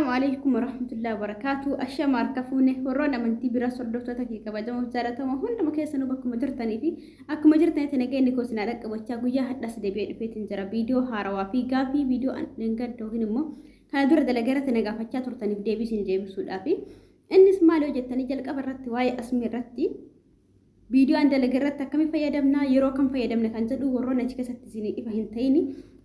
Assalaamu alaikum warahmatullahi wabarakatuh. Ashama harka fuune warroon amantii biraas hordoftoota kee kabajamoo jaalatamoo hunduma keessanuu bakkuma jirtanii fi akkuma jirtanitti nageenyi koo isin haa dhaqqabachaa guyyaa hadhas deebi'ee dhufeetiin jira viidiyoo haarawaa fi gaafii viidiyoo dheengadda yookiin immoo kana dura dalagaa na gaafachaa turtaniif deebii isin deebisuudhaaf. Innis maal yoo jettanii jalqaba irratti waa'ee asmii irratti viidiyoo an dalagaa irratti akkamii fayyadamna, yeroo kam fayyadamna kan jedhu warroon achi keessatti isin ifa hin ta'in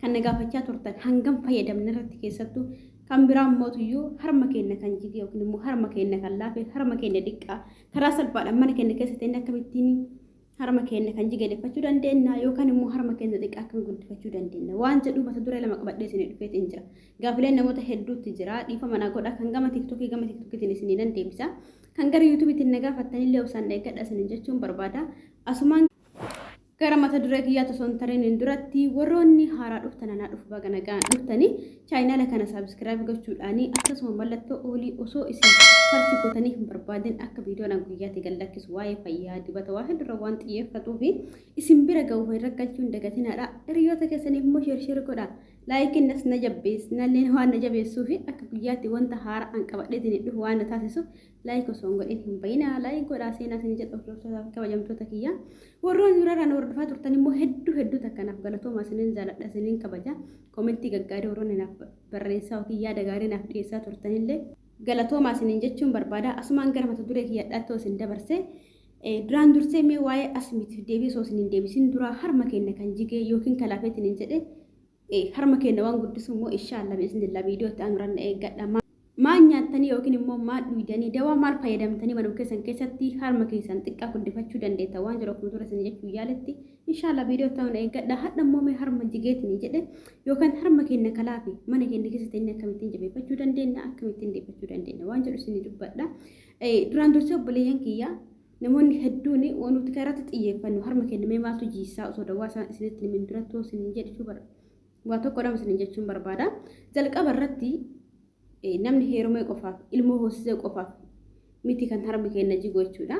kan na gaafachaa turtan hangam fayyadamna irratti keessattuu kan biraa mootuyyuu harma keenya kan jige yookiin immoo harma keenya kan laafe, harma keenya diqqaa karaa salphaadhaan mana keenya keessatti inni akkamittiin harma keenya kan jige deeffachuu dandeenya yookaan immoo harma keenya xiqqaa akkamii guddifachuu dandeenya waan jedhu mata duree lama qabadhee isin dhufeetiin jira. Gaafileen namoota hedduutti jira. Dhiifama naa godha kan gama TikTokii gama TikTokiitiin isinii nan deebisa. Kan gara YouTubeiitiin na gaafattanillee obsaan eeggadha isiniin jechuun barbaada. Asumaan gara mata duree kiyyaa osoo hin tariniin duratti warroonni haaraa dhuftan anaa dhufu baga nagaan dhuftanii channela kana subscribe gochuudhaanii akkasuma mallattoo olii osoo isin search gootanii hin barbaadin akka viidiyoon an guyyaatti gad lakkisu waa'ee fayyaa dibata waa hedduurra waan xiyyeeffatuu fi isin bira ga'uuf irra galchuun dagatinaadha. Hiriyoota keessaniif immoo share share godha. Likeiin nas na jabbees nalleen waan na jabeessuu fi akka guyyaatti wanta haaraa an qabadheetiin dhufu waan na taasisuuf like osoo hin godhin hin bayinaa, like godhaa seenaa isin jedha hordoftoota kabajamtoota kiyya. Warroonni durarraan hordofaa turtan immoo hedduu hedduu takkanaaf galatooma, isinin jaaladha, isinin kabaja. Commentii gaggaarii warroonni naaf barreessaa yookiin yaada gaarii naaf dhiyeessaa turtanillee galatoomaa isinin jechuun barbaada. Asumaan gara mata duree kiyyadhaatti isin dabarse. Duraan dursee mee waa'ee asmiitiif deebii osoo isin hin deebisin duraa harma keenya kan jigee yookiin kalaafeetiin hin jedhe harma keenya waan guddisu immoo inshaallah biiznillah viidiyoo itti aanuran eeggadha. Maal nyaattanii yookiin immoo maal dhuydanii, dawaa maal fayyadamtanii manuma keessan keessatti harma keessan xiqqaa guddifachuu dandeetta waan jiru akkuma dura isin jechuu yaaletti inshaallah viidiyoo itti aanu eeggadha. Hadha immoo mee harma jigeetiin jedhe yookaan harma keenya kalaafi mana keenya keessatti inni akkamittiin jabeeffachuu dandeenya, akkamittiin deeffachuu dandeenya waan jedhu isin dubbadha. Duraan dursee obboleeyyan kiyyaa, namoonni hedduun waan nuti irratti xiyyeeffannu harma keenya mee maaltu jiisaa osoo dawaa isaan isinitti himin duratti isin jechuu bara waa tokko lama isin jechuun barbaada. Jalqaba irratti namni heerumee qofaaf, ilmoo hoosisee qofaaf miti kan harmi keenya jigu jechuudha.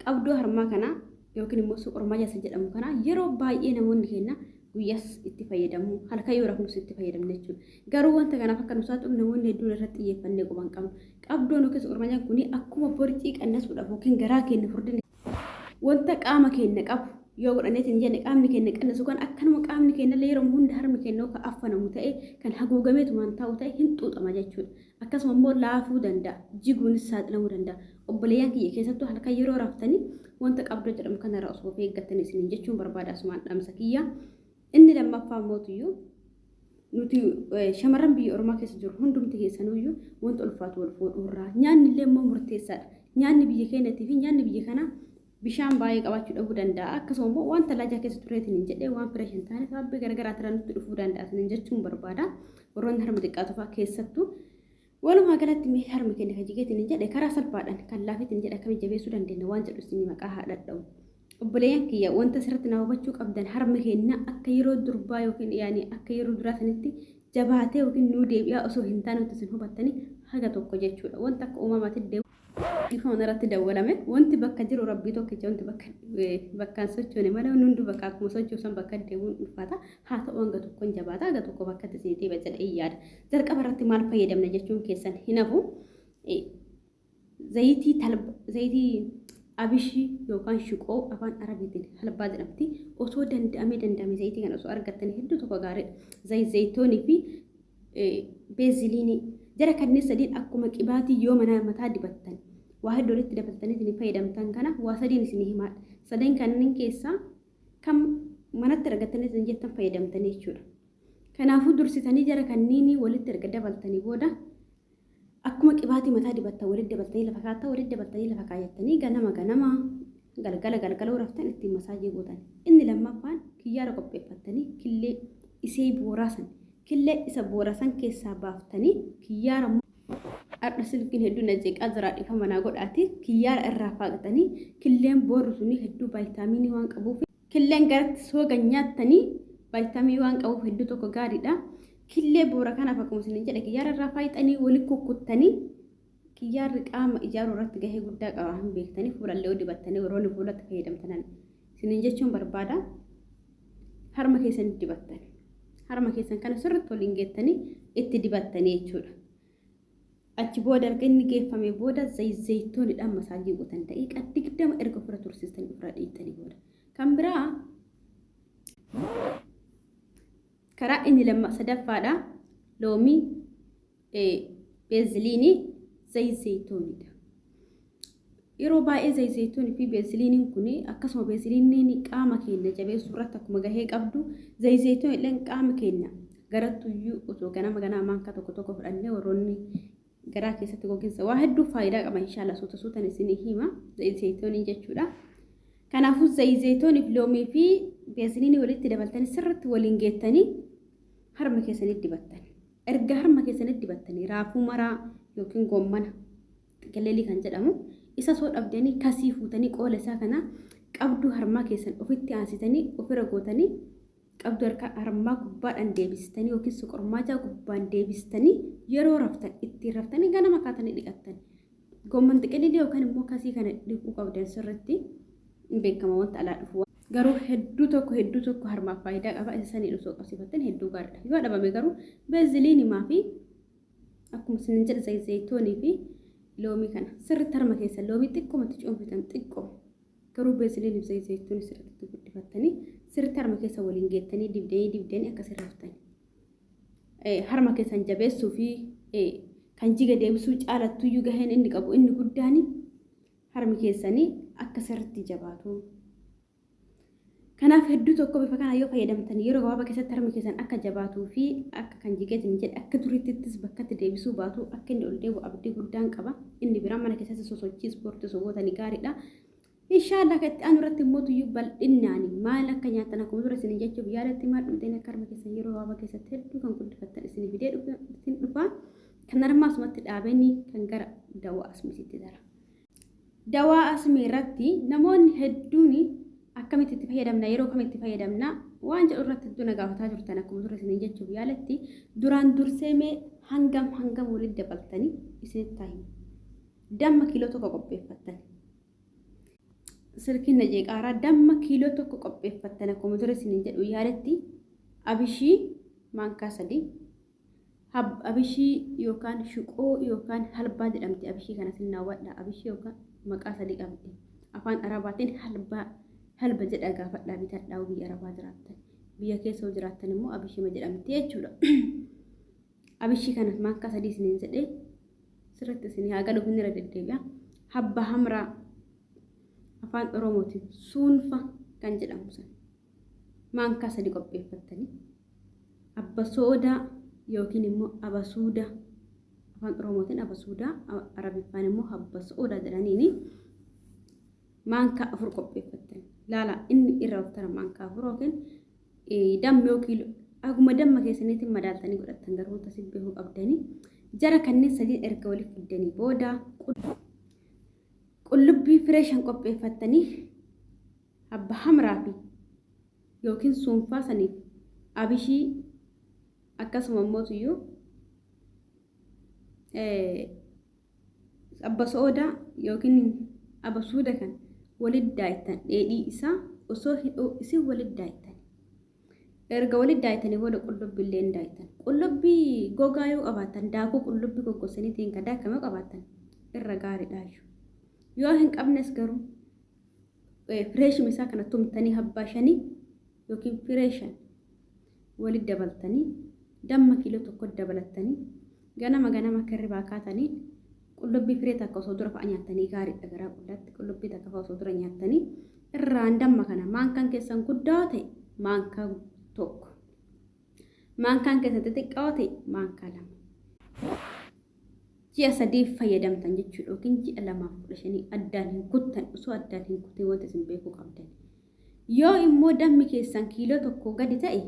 Qabdoo harmaa kana yookiin immoo suqurmaa jasa jedhamu kana yeroo baay'ee namoonni keenya guyyaas itti fayyadamu, halkan yoo rafnus itti fayyadamna jechuudha. Garuu wanta kanaaf akka nu saaxilu namoonni hedduun irratti xiyyeeffannee quban qabnu. Qabdoon yookiin suqurmaa kun akkuma borcii qannasuudhaaf yookiin garaa keenya furdina wanta qaama keenya qabu yoo godhanneetiin jenne qaamni keenya qannasu kan akkanuma qaamni keenya illee yeroo hunda harmi keenya kan affanamu ta'e, kan haguugameetumaan taa'u ta'e hin xuuxama jechuudha. Akkasuma immoo laafuu danda'a, jiguunis saaxilamuu danda'a. Obboleeyyan kiyya, keessattuu halkan yeroo raftanii wanta qabdoo jedhamu kanarraa osoo of eeggattanii isiniin jechuun barbaada asumaan dhamsa kiyya. Inni lammaffaa mootuyyuu nuti shamarran biyya ormaa keessa jiru hundumti keessanuyyuu wanta ulfaatu wal fuudhuurraa nyaanni illee immoo murteessaadha. Nyaanni biyya keenyatii fi nyaanni biyya kanaa bishaan baay'ee qabaachuu dhabuu danda'a. Akkasuma immoo wanta laajaa keessa tureetiin hin jedhee waan fresh hin taane sababii garagaraa turan nutti dhufuu danda'a isiniin jechuun barbaada. Warroonni harma xiqqaatu fa'aa keessattuu. Walumaa galatti mee harmi keenya kan jigeetiin hin jedhe karaa salphaadhaan kan laafeetiin jedhe akkamitti jabeessuu dandeenya waan jedhu isin maqaa haa dhadha'u. Obboleeyyan kiyya, wanta asirratti na hubachuu qabdan harmi keenya akka yeroo durbaa yookiin yaani akka yeroo duraa sanitti jabaatee yookiin nuu deebi'aa osoo hin taane wanti isin hubattanii haga tokko jechuudha. Wanta akka uumamaatti deebi'u irratti dawwalame wanti bakka jiru rabbii tokkicha wanti bakka bakkaan sochoone malee hundi bakka akkuma sochoosan bakka deemuun ulfaata. Haa ta'u, hanga tokkoon jabaata, hanga tokko bakka itti isin deebi'a jedhee yaada. Jalqaba irratti maal fayyadamna jechuun keessan hin hafu. Zayitii talba, zayitii abishii yookaan shiqoo afaan arabiitiin halbaa jedhamti. Osoo danda'amee danda'ame zayitii kana osoo argattanii hedduu tokko gaariidha. Zayit zayitoonii fi beeziliinii jara kanneen sadiin akkuma qibaatii yoo mana mataa dibattan waa hedduu walitti dabaltanii isin fayyadamtan kana waa sadiin isin himaadha. Sadeen kanneen keessaa kam manatti argattanii isin jettan fayyadamtanii jechuudha. Kanaafuu dursitanii jara kanneen walitti erga dabaltanii booda akkuma qibaatii mataa dibattan walitti dabaltanii lafa kaa'attan, walitti dabaltanii lafa kaayyattanii ganama ganama, galgala galgala raftan ittiin masaajii gootan. Inni lammaffaan kiyyaara qopheeffattanii killee isee booraa san, killee isa booraa san keessaa baaftanii kiyyaara, har'a silkiin hedduu na jeeqaa jira, dhiifama naa godhaati, kiyyaara irraa faaqxanii killeen boorri suni hedduu vaayitaamiinii waan qabuuf, killeen garatti sooga nyaattanii vaayitaamiinii waan qabuuf hedduu tokko gaariidha. Killee boora kanaaf akkuma isin jedhe kiyyaara irraa faayixanii waliin kukkuttanii, kiyyaarri qaama ijaaruu irratti gahee guddaa qaba hin beektanii, fuulallee dibattanii warroonni fuulatti fayyadamtanan isiniin jechuun barbaada. Harma keessan dibattan. Harma keessan kana sirriitti waliin geettanii itti dibattanii jechuudha. Achi booda erga inni geeffame booda zayitooniidhaan masaajii gootan daqiiqaa 20 erga ofirra tursiistanii ofirra dhiittanii booda. Kan biraa karaa inni lamma sadaffaadha loomii, beeziliinii, zayitooniidha. Yeroo baay'ee zayitoonii fi beeziliiniin kun akkasuma beeziliiniin qaama keenya jabeessuu irratti akkuma gahee qabdu, zayitoon illee qaama keenya garattuyyuu osoo ganama ganama maankaa tokko tokko fudhannee warroonni garaa keessatti goginsa waa hedduu faayidaa qaba. Inshaalla suuta suutan isinii hima zayitoonii jechuudha. Kanaafuu zayitoonii fi loomii fi beeziliinii walitti dabaltanii sirriitti waliin geettanii harma keessanii dibattan. Erga harma keessanii dibattanii raafuu maraa yookiin goommana xiqilleelii kan jedhamu isa soo dhabdanii kasii fuutanii qoola isaa kana qabduu harmaa keessan ofitti aansitanii ofirra gootanii, qabduu harmaa gubbaadhaan deebistanii yookiin soqormaajaa gubbaan deebistanii yeroo raftan ittiin raftanii ganama kaatanii dhiqattan. Goomman xiqilleelii yookaan immoo kasii kana dhiquu qabdan sirriitti hin beekama wanta alaa dhufu. Garuu hedduu tokko hedduu tokko harmaaf faayidaa qaba. Isa sanii osoo qabsiifattan hedduu gaariidha. Yoo dhabame garuu beeziliinimaa fi akkuma isin jedhe zayitoonii fi loomii kana sirriitti harma keessa loomii xiqqoomatti cuunfitan xiqqoo, garuu beeziliinii fi zayitoonii sirriitti guddifattanii sirriitti harma keessa waliin geettanii dibdanii dibdanii akkasii raftan. Harma keessan jabeessuu fi kan jiga deebisuu caalattuyyuu gaheen inni qabu inni guddaan harmi keessanii akka sirriitti jabaatu. Kanaaf hedduu tokko bifa kana yoo fayyadamtan yeroo gabaabaa keessatti harmi keessan akka jabaatuu fi akka kan jigeetiin jedhe akka duriittis bakkatti deebisuu baatu akka inni ol deebi'u abdii guddaan qaba. Inni biraa mana keessatti sosochii ispoortii osoo gootanii gaariidha. Inshaallah kan itti aanu irratti immoo tuyyuu bal'inaan maal akka nyaatan akkuma dura isin jechuuf yaalatti maal dhumteen akka harma keessan yeroo gabaabaa keessatti hedduu kan guddifattan isin fidee isin dhufa. Kan harmaa asumatti dhaabanii kan gara dawaa asmiitti dara. Dawaa asmii irratti namoonni hedduun akkamitti itti fayyadamna, yeroo kamitti itti fayyadamna waan jedhu irratti hedduu na gaafataa jirtan. Akkuma dura isin jechuuf yaalatti duraan dursee mee hangam hangam walitti dabaltanii isinitti himu. Damma kiiloo 1 qopheeffattan. Silkiin na jeeqaaraa. Damma kiiloo 1 qopheeffattan, akkuma dura isin jedhu yaalatti abishii maankaa 3, abishii yookaan shuqoo yookaan halbaa jedhamti. Abishii kana sinnaawwadha. Abishii yookaan maqaa sadii qabdi. Afaan Arabaatiin halbaa halba jedha, gaafadhaa bitadhaa biyya Arabaa jiraattan. Biyya keessa yoo jiraattan immoo abishima jedhamti jechuudha. Abishii kana maankaa 3 isiniin jedhee sirriitti isinii haa galuuf inni irra deddeebi'a. Habba hamraa, afaan Oromootiin suunfa kan jedhamu sana maankaa 3 qopheeffattanii, abba soodaa yookiin immoo abasuudaa, afaan Oromootiin abasuudaa, Arabiffaan immoo habba soodaa jedhaniini, maankaa 4 qopheeffattan. Laala, inni irra waftara maankaa 4 yookiin damma yookiin akkuma damma keessaniitiin madaaltanii godhattan. Garuu wanta isin beekuu qabdanii jara kanneen sadiin erga walitti fiddanii booda qullubbii firee 5 qopheeffattanii, abba hamraa fi yookiin suunfaa saniif abishii akkasuma immoo tuyyuu abba soodaa yookiin abasuuda kan walitti daayittan, dheedhii isaa osoo hin isin walitti daayittan. Erga walitti daayitanii booda qullubbii illee hin daayittan. Qullubbii gogaa yoo qabaattan, daakuu qullubbii goggosaniitiin kan daakame yoo qabaattan irra gaariidha. Yoo hin qabnes garuu fireeshuma isaa kana tumtanii habbaa 5 yookiin firee 5 walitti dabaltanii damma kiiloo 1 dabalattanii ganama ganama hirribaa kaatanii qullubbii firee takka osoo dura fa'a nyaattanii gaariidha. Garaa qullaatti qullubbii takka fa'a osoo dura nyaattanii irraan damma kana maankaan keessan guddaa ta'e maankaa 1, maankaan keessan xixiqqaa ta'e maankaa 2, ji'a 3f fayyadamtan jechuudha yookiin ji'a 2 fi 15 addaan hin kuttan. Osoo addaan hin kutin wanta isin beekuu qabdan, yoo immoo dammi keessan kiiloo 1 gadi ta'e,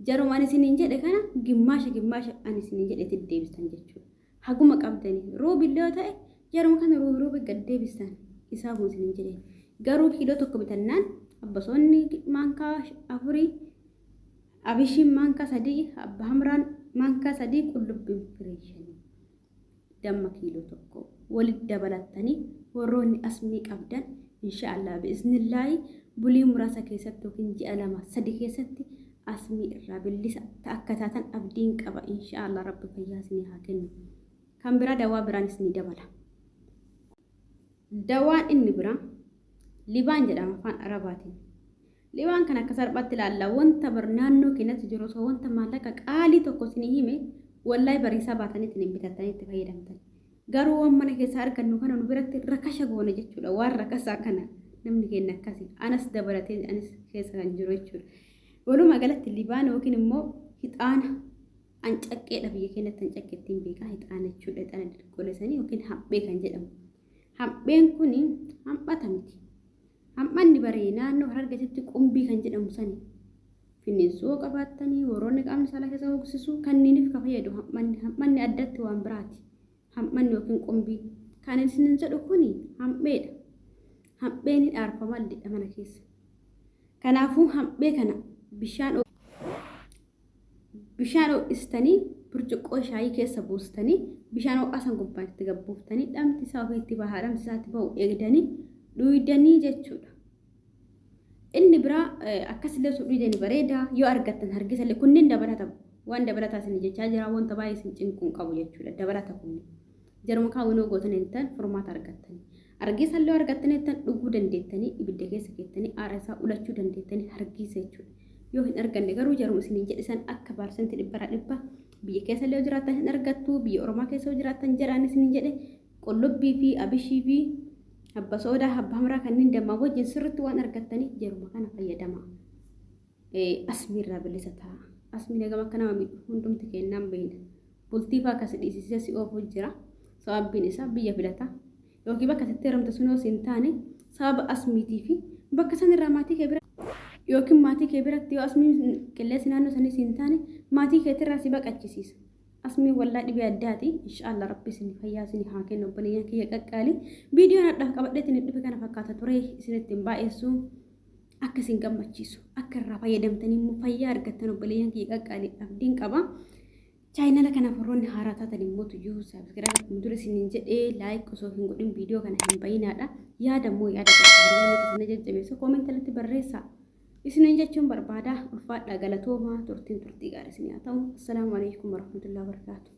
jaruma ani isiniin jedhe kana gimmaasha gimmaasha ani isiniin jedhe itti deebisan jechuudha. Haguma qabdanii ruubillee yoo ta'e jaruma kana ruubi ruubi gad deebisan isaa kun isiniin jedhe. Garuu kiiloo 1 bitannaan abbasoonni maankaa 4, abishiin maankaa 3, abba hamraan maankaa 3, qullubbiin firee 5, damma kiiloo 1 walitti dabalattanii warroonni asmii qabdan inshaallah bi'iznillaahi bulii muraasa keessatti yookiin ji'a 2 3 keessatti asmii irraa billisa akka taatan abdiin qaba. Inshaallah rabbi fayyaa isinii haa kennu. Kan biraa dawaa biraanis ni dabala. Dawaan inni biraa libaan jedhama afaan Arabaatiin. Libaan kan akka salphaatti ilaalla wanta bar naannoo keenyatti jiru osoo wanta maallaqa qaalii tokko isinii hime wallahi bariisaa baatanii ittiin bitattanii itti fayyadamtan. Garuu waan mana keessaa argannu kana nu biratti rakasha goone jechuudha. Waan rakasaa kana namni keenya akkasi. Anas dabalatee anis keessa kan jiru jechuudha. Walumaa galatti libaan yookiin immoo hixaana ancaqqeedha biyya keenyatti ancaqqee ittiin beekaa hixaana jechuudha. Hixaana golesanii yookiin haphee kan jedhamu. Hapheen kun hamphata miti. Hamphanni baree naannoo Harargeetti qumbii kan jedhamu sani. Finniinsuu qabaattanii warroonni qaamni saalaa keessa hoogsisu kanniiniif kan fayyadu hamphanni. Hamphanni addatti waan biraati. Hamphanni yookiin qumbii. Kan isin jedhu kuni hampheedha. Hampheen ni dhaarfama alleedha mana keessa. Kanaafuu hamphee kana bishaan ho'istanii burcuqqoo shaayii keessa buustanii bishaan ho'aa san gubbaan itti gabbuuftanii dhamti isaa ofii itti bahaa dhamti isaa itti bahu eegdanii dhuydanii jechuudha. Inni biraa akkasillee osoo dhuydanii bareeda yoo argattan hargisallee kunneen dabalata waan dabalataa isin jechaa jira wanta baay'ee isin cinquun qabu jechuudha dabalata kunneen. Jaruma kaawwinoo gootan hin ta'an furmaata argattanii. Hargisallee argattanii tan dhuguu dandeettanii ibidda keessa keettanii aara isaa ulachuu dandeettanii hargisa jechuudha. Yoo hin arganne garuu jaruma isiniin jedhisan akka paarsantii dhibbaraa dhibba biyya keessa illee jiraattan hin argattu biyya oromaa keessa jiraattan jedhaan isiniin jedhe qullubbii fi abishii fi habba soodaa habba hamraa kanneen dammaa wajjin sirriitti waan argattanii jaruma kana fayyadama. Asmiirraa bilisa ta'a. Asmiin hagam akka nama miidhu hundumti kennaan beekna. Bultii fa'aa akkas dhiisisee si oofu jira. Sababbiin isaa biyya filata. Yookiin bakka sitti heerumte sun yoo hin taane sababa asmiitii fi bakka sanirraa maatii kee bira yookiin maatii kee biratti yoo asmiin qilleensi naannoo sanii hin taane maatii keetirraa si baqachisiisa. Asmiin wallaa dhibee addaati. Inshaallah rabbi isin fayyaa isin haa kennu obboleeyyan kiyya qaqqaali. Viidiyoon hadhaaf qabadheetiin hin dhufe kana fakkaata ture isinitti hin baay'essu. Akka isin gammachiisu akka irraa fayyadamtanii immoo fayyaa argattan obboleeyyan kiyya qaqqaali abdiin qaba. Chaayinala kana warroonni haaraa taatan immoo tuyyuu subscribe akkuma dura isiniin jedhee like osoo hin godhin viidiyoo kana hin bayinaadha. Yaada immoo yaada gaggaarii yaadni keessan jajjabeessa comment irratti barreessaa. Isiniin jechuun barbaada ulfaadhaa galatoomaa turtiin turtii gaarii isin haa ta'u. Assalaamu alaikum warahmatullahi wabarakatuh.